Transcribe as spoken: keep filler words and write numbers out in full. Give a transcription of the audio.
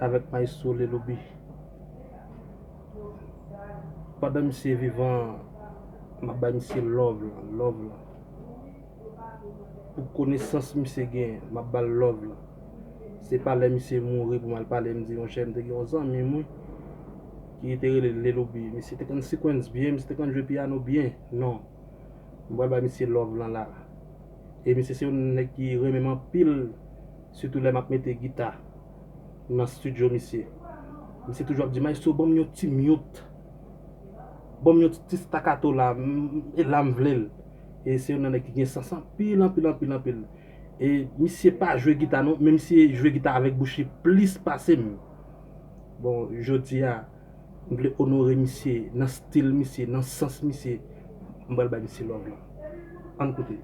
avèk Maestro Lelobi. Pandan misye vivan, m ap bay misye love lan, love lan. Pou konesans misye gen, m ap ba l love lan. Se pa lè misye mouri pou m al pale, m di, monchè, m te gen yon zanmi m, wi, ki te rele Lelobi. Misye te konn sequence byen, misye te konn jwe piyano byen. Non. M pral bay misye love lan la. E misye se yon nèg ki renmen m anpil, sitou lè m ap mete gita nan studio misye. Misye toujou ap di, "Maestro, ban m yon ti mute. Ban m yon ti staccato la, m- e la m vle l." E se yon nèg ki gen sans anpil, anpil, anpil, anpil. E misye pa jwe gita non, men misye jwe gita avèk bouch li plis pase m. Bon, jodi a, m vle onore misye nan stil misye, nan sans misye. M pral bay misye love lan. Ann koute.